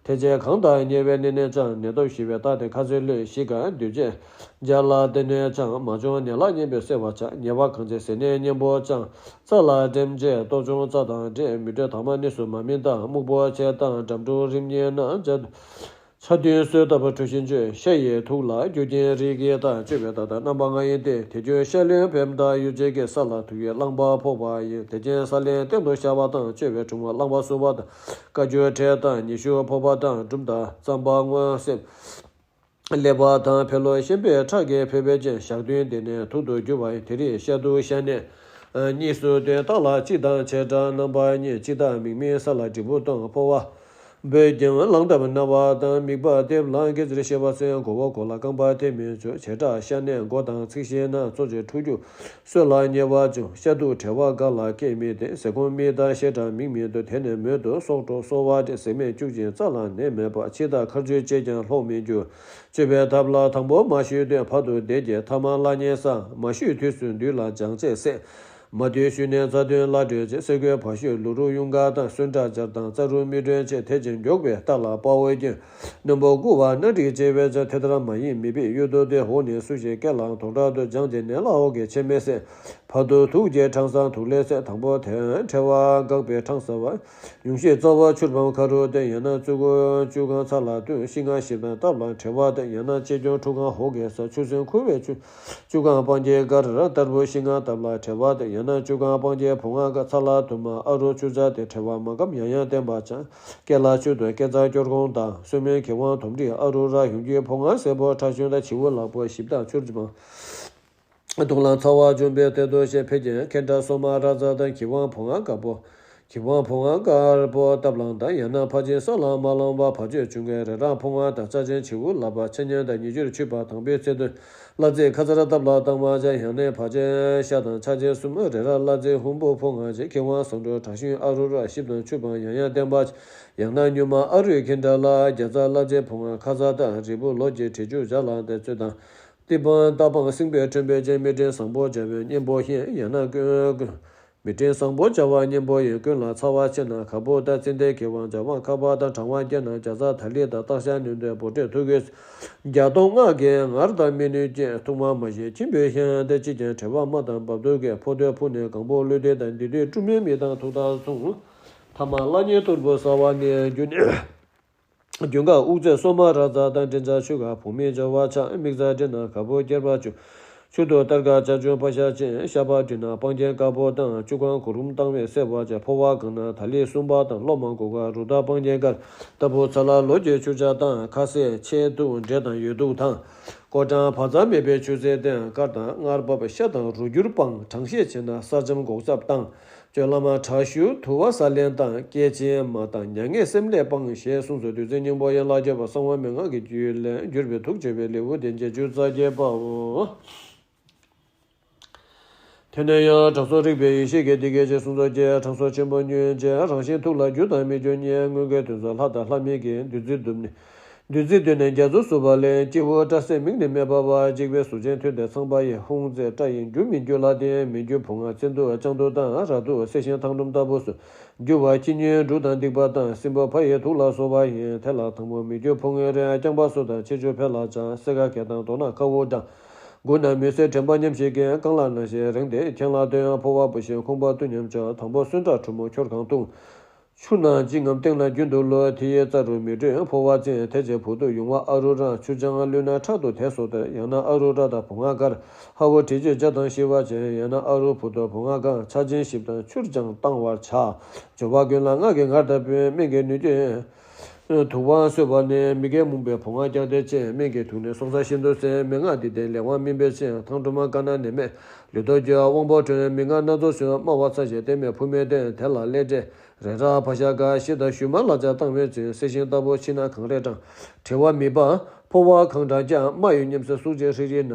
དེ་ཅན་གང་དང་ཉེ་བའི་གནས་ནས་ཀྱང་། ནད་སྟོབས་ཞི་བའི་རྟགས་དེ་ཁ་ཚོན་ལྷོད། ཤི་ག་འདུས་བྱས་སྦྱར་ལ་དེ་ནས་ཀྱང་། མ་བྱུང་ནད་ལ་གཉན་པོས་གསད་པར་བྱ། ཉེ་བ་གང་བྱས་ཟས་ནད་གཉན་པོ་ཀྱང་། རྩ་ལ་འགྲིམ་བྱས་སྟོབས་ཆུང་རྩ་དང་འདྲེས། མི་འདྲོད་དྭངས་མ་གནས་སུ་མ་སྨིན་དང་། སྨུག་པོ་ཆེ་དང་འགྲམ་འཁྲུ་རིམས་ཉེ་ན། ཆ་མཐུན་གསོས་ལྟ་བུ་གྲུ་བཞིན་བཅོས། ཤ་ཡི་དུག་ལ་རྒྱུ་རྐྱེན་རིགས་བརྒྱད་དང་། བཅོས་པའི་རྟགས་དང་རྣམ་པ་ལྔ་ཡིན་ཏེ། དེ་རྒྱུ་ཤ་རློན་བེམ་དང་ཡུ་ཅེ་གི། ས་ལ་དུག་ཡོས་རླངས་པ་ཕོག་པ་ཡིན། དེ་རྐྱེན་ས་རླན་སྟེང་དུ་ཤར་བ་དང་། བཅོས་པའི་གྲུང་བ་རླངས་པ་གསུབ་པ་དང་། དཀའ་རྒྱུ་འཕྲལ་དང་ཉི་ཤུ་ཕོག་པ་དང་། འབྲུམ་དང་རྩམ་པ་སྔོ་སེམས་ཀླད་པ་དང་། ཕེ་ལོ་ཤན་པའི་ཁྲག་གིས་ཕེབས་པའི་རྐྱེན། ཞག་བདུན་དེ་ནས་དུག་ཏུ་འགྱུར་བ་ཡིན། དེ་རིགས་ཤ་དུག་ཤ་གནད་གཉིས་སུ་སྟོན། རྟགས་ལ་གཅིག་དང་བྱེ་བྲག་རྣམ་པ་གཉིས། གཅིག་རྟགས་མིག་མིན་ས་ལ་འབྲས་བུ་སྟོང་། ཕོ་བ་སྦོས་ཀྱང་ལངས་སྟབས་ན་བ་དང་། མིད་པ་ལྟེབ་ལ་སྐེ་ཚེར་ཤེས་པ་སེ། མགོ་བོ་གོ་ལ་རྐང་པ་དེ་མི་ཆོད། བྱེ་བྲག་ཤ་གནད་མགོ་དང་ཚིགས་ཤེས་ན། ཚོ་ཆེ་འཁྲུ་རྒྱུ་སོ་ལ་ཉེ་བ་བྱུང་། ཤ་དུག་བྲེ་བ་དགའ་ལ་སྐད་མི་ལྡན། ཟས་སྐོམ་མིག་དང་ཤེས་དྲག་མིག་མི་འདུག་དེ་ནས་མོད་དུ་སྲོག་འཕྲོག་གསོ་བ་སྤྲད། ཟས་མེད་སྐྱུག་ཅིང་རྩ་ལ་ནད་མེད་པ། ཕྱི་ལྟར་མཁར་ཆུ་བཅད་ཀྱང་ལྷོག་མི་འགྱུར། བཅོས་པའི་ཐབས་ལ་དང་པོ་མ་ཞུས་དོན། བར་དུ་བསྡད་ཀྱི་ཐ་མ་བླ་གཉན་ས། མ་ཞུས་དུས་སུ་འདུས་ལ་སྦྱང་བྱེད་བསད། མ་འདུས་ཞུས་ནས་རྩ་དོན་ལ་བགྲོད་བྱེད། སེ་གོལ་བ་ཞུས་ལུ་རུ་ཡུངས་ཀ་དང་། སུན་ཁྲག་སྦྱར་དང་རྩ་རུ་མིད་སྒྲོན་བྱེད། དེ་ཅིང་མགྱོགས་པའི་རྟ་ལ་དཔའ་བོའི་སྐྱོན། རྣོན་པོ་བསྐུ་བ་སྣ་སྒྲིག་བྱེད་པའི་ཚེ། དེ་ལྟར་མ་ཡིན་མིད་པའི་གཡུལ་དུ་སྟེ། འོག་ནས་སུ་ཞིག་སྐེ་ལ་དོང་ཁྲག་ཏུ། སྦྱང་བྱེད་ནད་ལ་འོག་གི་ཕྱེ་མས་བསད། བར་དུ་དུག་གི་ཁྲང་སང་དུག་ལས་བསད། དང་པོ་དེ་ཕྲེང་བ་འགག་པའི་ཁྲང་ས་བ། ཡུངས་ཤེས་རྩ་བ་ཆུར་བམ་ཁ་རུ་བསྟན། ཡང་ན་བཙུགས་གུ་བཅུ་གང་ཚ་ལ་བཏུང་། ཤིང་ང་ཞིབ་དང་སྟབས་ལ་བྲེ་བ་བསྟན། ཡང་ན་ལྕེ་སྐྱོང་ཁྲུ་གང་འོག་གི་ས། ཆུ་སྲིན་ཁུ་བའི་ཆུ་བཅུ་གང་སྤང་རྒྱན་དཀར་ལྟར་བུ། ཤིང་ང་སྟབས་ལ་བྲེ་བ་བསྟན། ཡང་ན་བཅུ་གང་སྤང་རྒྱན་བུང་བ་དཀར། ཚ་ལ་དུ་མ་ཨ་རུ་ཆུ་ཚ་སྟེ། བྲེ་བ་མ་སྐམ་ཡང་ཡང་བསྟན་པ་བྱ། སྐེ་ལ་ཆུ་དང་སྐེ་རྩ་སྐྱོར་གོང་དང་། སོ་མའི་གི་ཝང་དོམ་རིགས་ཨ་རུ་ར། ཡུངས་ཀྱི་བུང་བ་སེར་པོ་ཁྲག་ཞུན་དང་། བྱིའུ་ལག་པོ་ཞིབ་དང་ཆུར་འཇུ་བང་། དུག་ལ་ཚ་བ་འཇོམས་པའི་དེ་དུ་ཞེས། ཕལ་ཆེར་ཁེན་ཏྲ་སོ་མ་ར་ཛ་དང་། གི་ཝང་བུང་བ་དཀར་པོ། གི་ཝང་བུང་བ་དཀར་པོ་སྟབས་ལངས་དང་། ཡང་ན་ཕར་ཕྱིན་ས་ལ་མ་ལངས་པ། བར་ཆད་བྱུང་གི་རེ་ར་བུང་བ་དང་། རྩ་ཆེན་བྱིའུ་ལག་པ་ཆ་མཉམ་དང་། ཉི་ཆུར་ཆུད་པ་དང་པོའི་ཚེ་དུ། གླ་རྩི་ཁ་ཚར་སྟབས་ལ་བཏང་བ་བྱ། ཡང་ན་བར་ཆད་ཤ་དང་ཆ་ཆེན་གསུམ། རེ་ར་གླ་རྩི་ཧུམ་བུ་བུང་བ་བྱ། གི་ཝང་ཟངས་དྲུག་ཁྲག་ཞུན་ཨ་རུ་ར། ཞིབ་དང་ཆུ་བང་ཡང་ཡང་བསྟན་པ་བྱ། ཡང་ན་སྨྱུག་མ་ཨ་རུས་ཁེན་ཏྲ་ལ། རྒྱ་ཚ་གླ་རྩི་བུང་བ་ཁ་ཚ་དང་། རིལ་བུ་ལོ་ཀྱི་དྲི་ཆུ་བྱ་ལ་དེ་ཚོད་དང་། ཏི་པང་ཏ་པང་སྲིན་པོའི་ཁྲོན་པོའི་ཅན། མིད་སྒྲོན་བཟང་པོ་བྱ་བའི་གཉེན་པོ་ཤེས། ཡང་ན་ཀུན་ཀུན། མི་དྲན་བཟང་པོ་བྱ་བ་གཉེན་པོ་ཡིན། ཀུན་ལ་ཚ་བ་ཆེ་ན་ཁ་སྦུབ་ལྟ། ཙན་དན་གྱི་དབང་བྱ་བ་ཁ་བ་དང་། གྲང་བ་སྐྱེ་ན་རྒྱ་ཚ་དར་ལི་དང་། སྟག་ཤར་ནུས་ལྡན་བོ་དྲེད་ཐུག་གི། བརྒྱ་སྟོང་སྔགས་ཀྱི་ངར་དང་མི་ནུས་སྐྱེ། ཐུགས་མ་མ་ཞེན་ཁྱིམ་པའི་ཤིང་། དེ་ཅི་ཀྱང་བྲེལ་བ་མ་དང་འབབ་རྡུལ་གྱི། ཕོ་ཐོད་ཕུག་ནས་གང་པོ་ལུས་ལྡན་དང་། འདི་དུས་སྤྲུལ་མིན་མི་དང་ཐུག་རྟགས་མཚུངས། ཐ་མ་བླ་ཉེ་གཏོར་བུ་ཟ་བ་ནི། རྒྱུ་ནི། རྒྱུན་འགག་དབུགས་བཙེགས་སོ་མ་ར་ཛ་དང་། མགྲིན་ཚང་ཆུ་འགག་བུག་མིད་སྦྱོར་བ་ཆགས། མིག་རྩ་བསྒྲིལ་ན་ཁ་སྦུབ་སྐྱེར་པ་བྱུང་། མཆུ་ཏོ་ལྟར་འགག་ལྕགས་ཀྱུ་བ་ཤ་ཅན། ཤ་པགས་བསྒྲིལ་ན་སྤང་རྒྱན་དཀར་པོ་དང་། ཆུ་ཁང་གུར་གུམ་བཏང་བས་སེར་བ་ཆགས། ཕོ་བ་གང་ན་དར་ལི་གསུམ་པ་དང་། གློ་མ་གུར་དཀར་རུ་དར་སྤང་རྒྱན་དཀར། ལྟ་བུ་ཚ་ལ་ལོ་རྒྱུས་ཆུ་བྱ་དང་། ཁ་ཟས་ཆེ་སྡུག་འབྲས་དང་ཡོས་ལྡུག་དང་། ཀོ་བྲང་བ་ཚྭ་མེད་པའི་ཆུ་སེར་ལྡན། དཀར་དང་མངར་འབབ་ཤ་དང་རུ་འགྱུར་སྤང་། གྲང་ཤས་ཆེ་ན་ས་ལྕམ་སྒོག་རྩབ་བཏང་། སྤྱོད་ལམ་དྲག་ཤུལ་དུ་བ་ས་ལེན་དང་། སྐད་ཅིག་མ་བཏང་མྱ་ངན་སེམས་ལས་སྤང་། ཞེས་གསུངས་སོ། བདུད་རྩི་སྙིང་པོ་ཡན་ལག་བརྒྱད་པ་གསང་བ་མན་ངག་གི་རྒྱུད་ལས་བསྒྱུར་བའི་ཐུགས་རྗེ་བའི་ལེའུ་སྟེ་བརྒྱད་ཅུ་རྩ་བརྒྱད་པའོ། དེ་ནས་ཡང་དྲང་སྲོང་རིག་པའི་ཡེ་ཤེས་ཀྱིས་འདི་སྐད་ཅེས་གསུངས་སོ། ཀྱེ་དྲང་སྲོང་ཆེན་པོ་ཉོན་ཅིག་རང་བཞིན་ཐུགས་ལ་རྒྱུ་དང་མི་རྒྱུ་གཉིས། དངོས་འགལ་དོན་སོགས་ལྷ་དང་ལྷ་མིན་གྱི། བདུད་རྩི་བསྡུ་ནས། བདུད་རྩི་བསྡུས་ནས་རྒྱ་མཚོ་བསྲུབས་པ་ལས། སྐྱེ་བོ་སྐྲ་སེར་མིག་ནི་མེད་པ་བ། འཇིགས་པའི་གཟུགས་ཅན་ཐུལ་ཏེ་ཚངས་པ་ཡི། ཧཱུྃ་བརྩེགས་སྐྲ་ཡི་རྒྱུ་མི་རྒྱུ་ལ་བརྟེན། མི་རྒྱུ་བུ་ངག་བཙན་དུག་སྤྱང་དུག་དང་། ར་དུག་སེར་ཤིང་ཐང་ཕྲུམ་ལྟ་བུ་སོགས། རྒྱུ་བ་ཁྱི་སྨྱོན་འབྲུ་དང་སྡིག་པ་དང་། སྲིན་པོ་ཕ་ཡི་དུག་ལ་སོགས་པ་ཡིན། དེ་ལ་དང་པོ་མི་རྒྱུ་བུ་ངན་རེད། རྐྱང་པ་སོ་དང་ཕྱེད་ཅུང་བལ་ལ་བྱ། སེར་ཁ་གད་དང་དོ་ནག་ཁ་བུབ་དང་། མགུ་ན་མི་སེར་དྲན་པ་ཉམས་ཤིང་གེ། རྐང་ལག་ན་ཞེས་རེངས་ཏེ་ཁེངས་ལ་སྟོན། ཕོ་བ་བུད་ཤིང་ཁོང་པ་དུ་ཉམས་ཆག་དང་པོ་སུན་ཏྲ་གྲུ་མོ་ཁྱོར་གང་བཏུང་། ཆུ་ནང་ལྕི་ངམ་སྟེང་ན་རྒྱུན་དུ་ལུ། དེ་ཡི་རྩ་རུ་མི་འགྲོས་ཕོ་བ་བཙན། དེ་རྗེས་བུ་དུ་ཡུང་བ་ཨ་རུ་ར། ཆུ་སྦྱངས་བླུད་ན་ཁྲག་ཏུ་དེ་སོ་ཏེ། ཡང་ན་ཨ་རུ་ར་དང་བུ་ངག་དཀར། ཧ་བོ་དྲི་ཆུས་བྱ་དང་ཞི་བར་བྱེད། ཡང་ན་ཨ་རུ་བུ་དུ་བུ་ངག་གང་། ཆག་སྦྱིན་ཞིབ་དང་ཆུར་སྦྱངས་བཏང་བར་བྱ། སྦྱོར་བ་ཀུན་ལ་སྔགས་ཀྱི་ངར་དང་སྤུན། སྨན་གྱི་ནུས་ཀྱིས་དུག་དབང་གསོད་པ་ནི། མི་དགེ་རྨོངས་པའི་བུ་ངག་རྐྱང་དེ་ཅན། སྨན་གྱི་དུག་ནི་སྲོག་རྩ་ཤིན་ཏུ་བསད། སྨན་སྔགས་འདི་ལྡན་ལས་དབང་སྨིན་པའི་ཕྱིར། ཐང་ཕྲུམ་དཀར་ནག་ནད་མེད་ལུས་སྟོབས་རྒྱས། དབང་པོ་དྲོན་མི་ངག་སྣ་ཚོགས་ཤོང་། དམར་བ་ཚ་ཞེས་ལྟེམ་མེད་ཕུ་མེད་ལྡན། དེ་ལ་ཀླད་འབྲས་རེག་བྲག་བ་ཤ་དཀར། ཤི་དང་ཞུན་མ་ལ་ཆགས་བཏང་བའི་ཚེ། སེར་ཤིང་ལྟ་བུ་ཕྱི་ནང་གང་རེག་གྲང་། བྲེལ་བ་མི་སྤང་ཕོ་བ་གང་དྲག་ཀྱང་། རྨ་ཡི་སྙེམས་སེ་སུག་ཅིང་ཧྲིག་ཧྲིག་ན།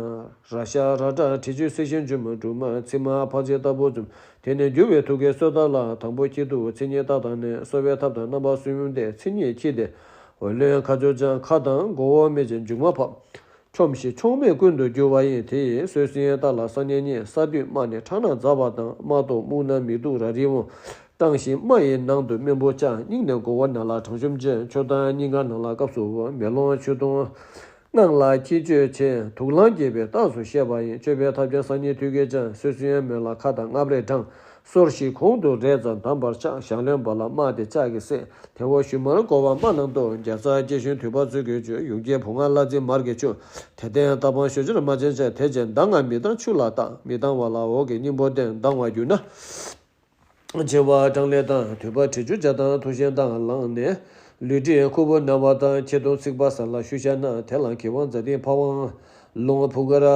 ར་ཤ་ར་བྲག་དྲི་ཆུ་སེར་ཤིང་རྒྱུ་མ་འབྲུ་མ་ཚིལ་མ་ཕག་ཚིལ་ལྟ་བུ་འཛོམས། དེ་ནི་རྒྱུ་བའི་དུག་གི་སོ་ད་ལ། དང་པོ་ཁྱི་དུག་མཚན་ཉིད་རྟགས་དང་ནི། གསོ་བའི་ཐབས་དང་རྣམ་པ་གསུམ་སྟེ། མཚན་ཉིད་ཁྱི་སྟེ། འོལ་གླིང་ཁ་སྦྱོར་ཅན། ཁ་དང་མགོ་བོ་སྨད་ཅིང་མཇུག་མ་ཕབ། ཆོམ་ཞིང་མཆོང་མེད་ཀུན་ཏུ་རྒྱུ་བ་ཡིན། དེ་ཡི་གསོས་ཟིན་རྟགས་ལ་གསང་གཉེན་གཉིས། ས་དུས་རྨ་ནི་ཁྲག་ནག་འཛག་པ་དང་། རྨ་ཏོག་སྨུག་ན་མི་སྡུག་ར་རི་འོང་། སྐྲངས་ཤིང་རྨ་ཡི་ནང་དུ་རྨེན་བུ་ཆགས། སྙིང་ནི་མགོ་བོ་ནང་ལ་གྲང་ཤུམ་ཅན། མཆུ་དང་སྙིང་ག་ནང་ལ་སྐབས་སུ་འོ། མེ་ལོང་ཆུ་དུང་། སྔངས་ལ་ཁྱི་གཅོད་ཆེ། དུག་རླངས་རྒྱས་པའི་རྟགས་སུ་བཤད་པ་ཡིན། གཅོད་པའི་ཐབས་ཀྱང་གསང་གཉེན་ཐུལ་གྱིས་ཀྱང་། གསོས་ཟིན་མོད་ལ་ཁ་དང་རྔ་རེག་གྲང་། སོར་ཞིག་གོང་དུ་རེག་ཙམ་བསྡམས་པར་བྱ། ཞག་ལོན་པ་ལ་རྨ་དེ་ལྕགས་ཀྱིས་བསད། དེ་འོ་ཞུན་མར་བསྐོལ་བ་རྨ་རྣམས་བཏོག། རྒྱ་ཚ་སྐྱེ་ཤིང་དུད་པ་ཚོས་གོས་གྱོན། ཡུངས་ཀྱི་བུ་ངག་གླ་རྩི་མར་གྱིས་བྱུག། དེ་སྟེང་རྟ་སྤང་ཞོ་སྦྱར་རྨ་ཅན་བྱ། དེ་རྗེས་མདའ་ལྔ་མི་གཏང་ཆུ་ལ་བཏགས། མི་གཏང་བ་ལ་འོག་གི་སྙིང་པོ་བསྟེན། ལྡང་བར་གྱུར་ན། མཆེ་བ་སྐྲང་ལེབ་དང་། དུད་པ་དྲི་ཆུ་བྱ་དང་ཐུག་ཤིང་དང་། ལངས་ནས་ལུས་དཀྲིས་ཁུར་བུ་ན་བ་དང་། ཁྱི་དུག་ཚིག་པ་ཟ་ལ་ཤུ་ཤ་ན། དེ་ལ་གི་ཝང་ཛ་ཏིང་ཕ་ཝང་ལོང་བུ་ག་ར་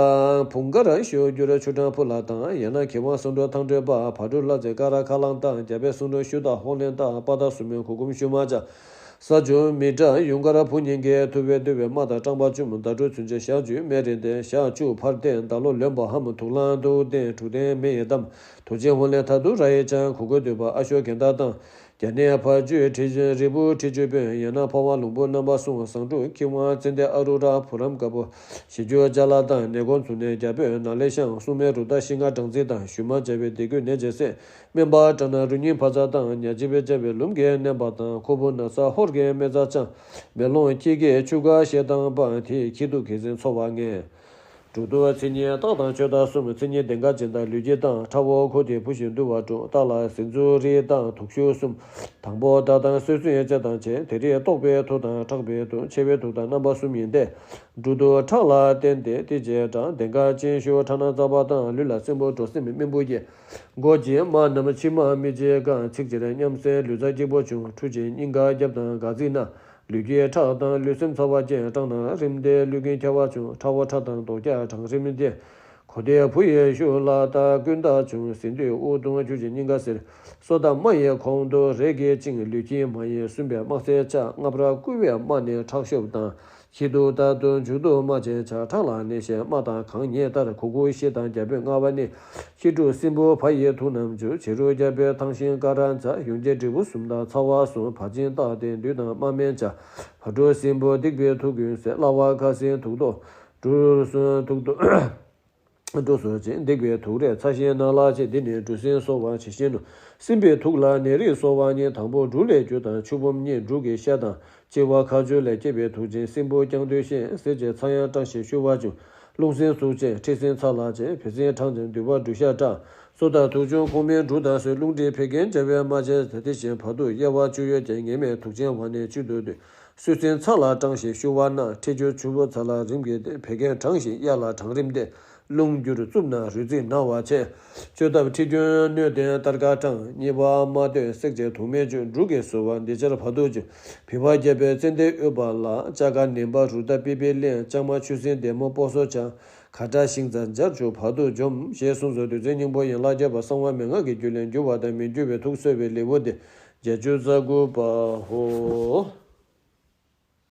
བུང་ག་ར་ཤོ་གྱུར་ཆུ་གྲང་ཕུ་ལ་དང་། ཡང་ན་གི་ཝང་སུང་འགྲོ་ཐང་འགྲོས་པ། བ་དྲུག་ལ་ཚེ་ཀ་ར་ཁ་ལང་དང་། རྒྱ་བལ་སུང་འགྲོ་ཤུ་དག་ཧོང་ལེན་དང་། པ་དག་སུ་མེན་གུ་གུམ་ཤུ་མ་བྱ། ས་ཆུ་མི་དྲག་ཡུངས་དཀར་བུ་སྙིང་གི། ཐུ་བའི་འདུ་བའི་རྨ་དང་སྐྲངས་པ་བཅུམ། ཟླ་དྲུག་ཚུན་ཆད་ཞག་བཅུ་སྨད་རེ་འདེད། ཞག་བཅུ་ཕར་བསྟན་ཟླ་ལོ་ལོན་པ་འམ། དུག་རླངས་དུག་ལྡན་དྲུག་ལྡན་མེ་ཡིས་བསྡམས། དུག་ཅན་ཧོང་ལེན་ཐ་དུ་ར་ཡིས་བྱ། གུ་གུལ་འདུས་པ་ཨ་ཤོ་གན་ད་དང་། རྒྱ་ནི་ཕ་ཇུས་དྲི་ཆུ་རིལ་བུ་དྲི་ཆུ་བོན། ཡང་ན་ཕ་ཝང་ལོང་བུ་རྣམ་པ་གསུམ། བཟང་དྲུག་ཁྱི་ཝང་ཙན་དན་ཨ་རུ་ར། བུ་རམ་དཀར་པོ་ཞི་རྒྱུ་ཅ་ལ་དང་། ནས་གོང་ཚུ་ནས་རྒྱ་བོད་ནགས་ལེ་ཤང་། སྲུང་མའི་རུ་དར་ཤིང་ཁ་སྦྲང་རྩི་དང་། ཞུན་མ་བྱ་བའི་ལྡེ་གུས་ནས་བྱས་བསད། སྨན་པ་བྲ་ན་རུ་རྙིང་ཕ་ཚ་དང་། ཉ་ལྕི་བའི་བྱ་བའི་ལུམ་གྱིས་མནན་པ་དང་། ཁུར་བུ་ན་ཚ་ཧོར་གྱི་སྨན་རྩ་ཆང་། མེ་ལོང་ཁྱི་གིས་ཆུ་ཁ་ཤས་བཏང་པ། དེ་ཡི་ཁྱི་དུག་གི་ཟིན་འཚོ་བ་ངན། དྲུག་ཏུ་མཚན་ཉིད་རྟགས་དང་ཆོས་བདག་གསུམ། མཚན་ཉིད་ལྡན་ཁ་ཅན་དང་ལུས་དཀྱིལ་དང་། ཁྲ་བོ་ཁུ་དེ་བུ་བཞིན་འདུ་བ་དྲུག། རྟ་ལ་ཟིན་ཚུལ་རིགས་དང་དུག་ཤུགས་གསུམ། དང་པོ་རྟ་དང་སོ་སོའི་རྩེ་དང་བཅས། དེ་རིགས་ལྟོགས་པའི་དུག་དང་ཁྲག་པའི་དུག། མཆེ་བའི་དུག་དང་རྣམ་པ་གསུམ་ཡིན་ཏེ། འབྲུ་དུག་ཁྲག་ལ་བརྟེན་ཏེ། དེ་རྗེས་སྐྲངས་ལྡན་ཁ་ཅན་ཤུ་ཁྲག་སྣ་འཛག་པ་དང་། ལུས་ལ་སྲིན་བུ་འགྲོ་སེམས་སྨན་བུ་སྐྱེ། མགོ་སྐྱེས་རྨ་རྣམས་མཆིལ་མ་མི་བྱེད་གང་། ཚིག་ཕྱིར་སྙམ་སེ་ལུས་རྩ་སྐྱིགས་པོ་བྱུང་། འཁྲུ་ཅིང་སྙིང་ག་རྒྱབ་དང་ག་ཚིག་ན། ལུས་ཀྱི་ཁྲག་དང་ལུས་སེམས་ཚ་བ་ཅན། སྐྲངས་ན་རིམས་ཏེ་ལུས་ཀུན་འཁྱག་པ་བྱུང་། ཁྲ་བོ་ཁྲག་དང་རྡོག་རྒྱག་གྲང་རིམས་ཏེ། གོ་དེ་བུ་ཡི་ཤུགས་ལ་རྟ་ཀུན་བཏགས་བྱུང་། ཟིན་དུས་དབུགས་གཏོང་ཆུ་ཅན་སྙིང་ག་སེར། སོ་དང་རྨ་ཡི་གོང་དུ་རེག་གི་བཅིངས། ལུས་དཀྱིལ་མ་ཡིན་སུན་པའི་དམར་སེར་ཆགས། རྔ་བར་བསྐུལ་བའི་རྨ་ནི་ཁྲག་ཤུབས་དང་། ཁྱི་དུག་ལྟར་དུ་མཇུག་ཏུ་རྨ་ཅན་ཆགས། ཁྲག་ལ་ནད་ཤེས་རྨ་དང་གང་ཉེ་ལྟར། གུ་གུལ་ཤི་དང་རྒྱ་བོད་རྔ་བ་ནི། ཁྱི་དྲུག་སྲིན་བུ་ཕ་ཡི་དུག་རྣམས་འཇུ། བྱི་རུ་རྒྱ་བོད་ཐང་ཤིང་ཀ་ར་འཛག། ཡུངས་ཀྱི་འབྲས་བུ་གསུམ་དང་ཚ་བ་གསུམ། བ་ཅན་རྟགས་ཏེ་འདུས་དང་རྨ་སྨན་བྱ། བ་དྲུག་སྲིན་བུ་སྡིག་པའི་དུག་ཀུན་བསལ། གླ་བ་ཁ་སྲིན་དུག་ཏོ་གྲུ་གསུམ་དུག་ཏོ། འགྲོ་སོ་ཅན། སྡིག་པའི་དུག་རས་ཚ་ཞིང་ན་ལ་ཆེ། འདི་ནི་འབྲུ་སྲིན་གསོ་བ་ཇི་བཞིན་ནོ། སྲིན་པོའི་དུག་ལ་ནད་རིགས་གསོ་བ་ཉིད། དང་པོ་འབྲུ་ལས་རྒྱུ་དང་ཆུ་བུམ་གཉིས། འབྲུ་གི་ཤ་དང་ལྕི་བ་ཁ་ཆུ་ལས་སྐྱེས་པའི་དུག་ཅན། སྲིན་པོ་རྐྱང་དུས་ཤེས། ཟིལ་གྱིས་ཚ་ཡང་སྐྲངས་ཤིང་ཤུ་བ་བྱུང་། རླུང་སྲིན་གཟུགས་ཅན་མཁྲིས་སྲིན་ཚ་ལ་ཆེ། བད་སྲིན་གྲང་ཅིང་དུད་པ་འབྲུ་ཤ་སྐྲག། སོ་དང་དུག་ཆུང་ཁོག་སྨན་འབྲུ་དང་སོས། རླུང་མཁྲིས་བད་ཀན་བྱ་བས་མ་བྱས་ཟ། དེ་བཞིན་བར་དུ་གཡའ་བ་བཅུ་ཡོད་ཅིང་། ངེས་མེད་དུག་ཅན་བ་ནི་བཅུད་དུ་འདུས། སོས་ཚིན་ཚ་ལ་སྐྲངས་ཤིང་ཤུ་བ་ན། མཁྲིས་སྐྱུར་ཆུ་བུར་ཚ་ལ་རིམས་ཀྱིས་བདས། བད་ཀན་གྲང་ཞིང་གཡའ་ལ་གྲང་རིམས་ཏེ། རླུང་རྒྱུར་རྩུབ་ན་རུས་ཚིགས་ན་བ་ཆེ། བཅོས་ཐབས་མཁྲིས་སྐྱོན་སྣོད་ལྡན་སྟར་ཀ་སྐྲངས། གཉིས་པ་རྨ་སྟོད་བསྲེགས་བྱས་དུག་སྨན་བཅུད། འབྲུ་གིས་གསོ་བ་འདི་ཕྱིར་བར་དུ་བཅུད། བི་བ་རྒྱས་པའི་ཙན་དན་དབུལ་བ་ལ། ལྕགས་ཀ་ནིམ་པ་རུ་ཏ་པི་པི་ལིང་། ལྕང་མ་ཆུ་སྲིན་ལྡེ་མོ་སྤོ་སོ་ཆ། གར་ཊ་ཤིང་ཙ་འབྱར་ཆུ་བར་དུ་འཇོམས། ཞེས་གསུངས་སོ། རྡུལ་ཚོན་སྙིང་པོ་ཡན་ལག་བརྒྱད་པ་གསང་བ་མན་ངག་གི་རྒྱུད་ལས་འགྱུར་བ་དང་མི་འགྱུར་བའི་དུག་གསོ་བའི་ལེའུ་སྟེ་བརྒྱད་ཅུ་རྩ་དགུ་པའོ།